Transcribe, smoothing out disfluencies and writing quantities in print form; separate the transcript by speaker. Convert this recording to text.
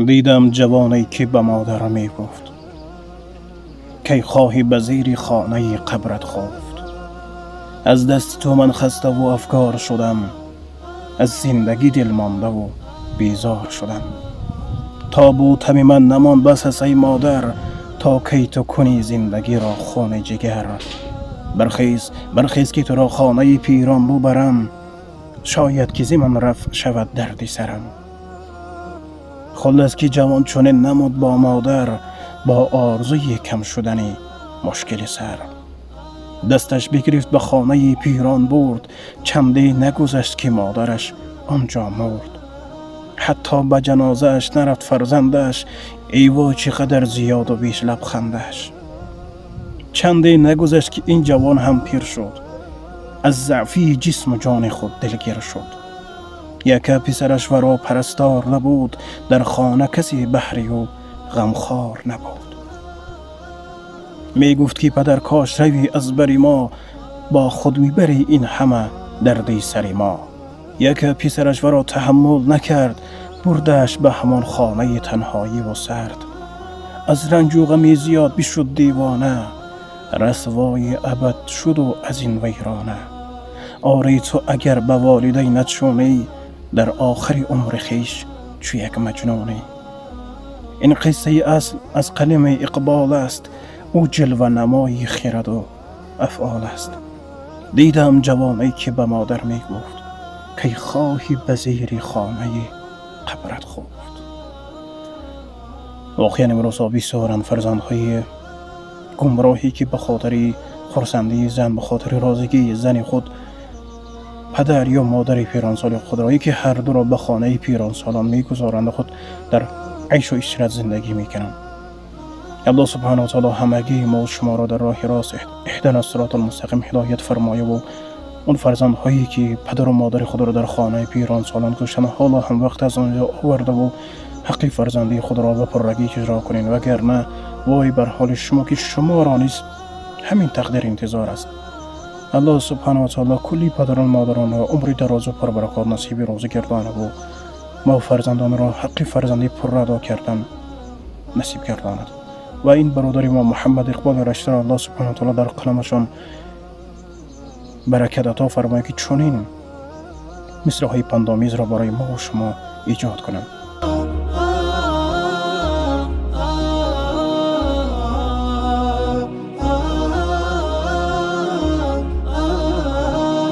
Speaker 1: Дидам ҷавоне, ки ба модар мегуфт: «Кай хоҳӣ ба зери хонаи қабрат хуфт? Аз дасти ту ман хаставу афгор шудам, аз зиндагӣ дилмондаву безор шудам. Тобу таби ман намонд, бас аст, эй модар, то кай ту кунӣ зиндагиро хуни ҷигар? Бархез, бархез, ки туро хонаи пирон бубарам, шояд ки зи ман рафъ шавад дарди сарам». Хуллас, ки ҷавон чунин намуд бо модар, бо орзуи кам шудани мушкили сар. Дасташ бигирифт, ба хонаи пирон бурд. Чанде нагузашт, ки модараш он ҷо мурд. Ҳатто ба ҷанозааш нарафт фарзандаш. Эй вой, чӣ қадар зиёду беш лабхандаш! Чанде нагузашт, ки ин ҷавон ҳам пир шуд, аз заъфии ҷисму ҷони худ дилгир шуд. Яка писараш варо парастор набуд, дар хона касе баҳри ӯ ғамхор набуд. Мегуфт, ки падар, кош равӣ аз бари мо, бо худ мебарӣ ин ҳама дарди сари мо. Яка писараш варо таҳаммул накард, бурдаш ба ҳамон хонаи танҳоиву сард. Аз ранҷу ғами зиёд бишуд девона, расвои абад шуду аз ин вайрона. Оре, ту агар ба волидайнат шунӣ, дар охири умри хеш чу як маҷнунӣ. Ин қиссаи асл аз қалами Иқбол аст, ӯ ҷилванамои хираду афъол аст. Дидам ҷавоне, ки ба модар мегуфт: «Кай хоҳӣ ба зери хонаи қабрат хуфт?» Воқеан, имрӯзҳо бисёранд фарзандҳои гумроҳӣ, ки ба хотири хурсандии зан, ба хотири розигии зани худ падар ё модари пиронсоли худро, ки ҳар дуро ба хонаи пиронсолон мегузоранд, худ дар айшу ишрат зиндагӣ мекунанд. Аллоҳ субҳанаҳу ва таъоло ҳамагии мо шуморо дар роҳи рост, اهدنا الصراط المستقیم, ҳидоят фармояву он фарзандҳое, ки падару модари худро дар хонаи пиронсолон гузоштанд, ҳоло ҳам вақт аз онҷо овардаву ҳаққи фарзандии худро ба пуррагӣ иҷро кунед, вагарна вой бар ҳоли шумо, ки шуморо низ ҳамин тақдир интизор аст. Аллоҳ субҳанаҳу ва таъоло кулли падару модаронро умри дарозу пурбаракот насиби рӯзӣ гардонаву мо фарзандонро ҳаққи фарзандӣ пурра адо кардан насиб гардонад. Ва ин бародари мо Муҳаммад Иқболи Раштиро Аллоҳ субҳанаҳу ва таъоло дар қаламашон баракат ато фармояд, ки чунин мисраҳои пандомезро барои мо шумо эҷод кунанд.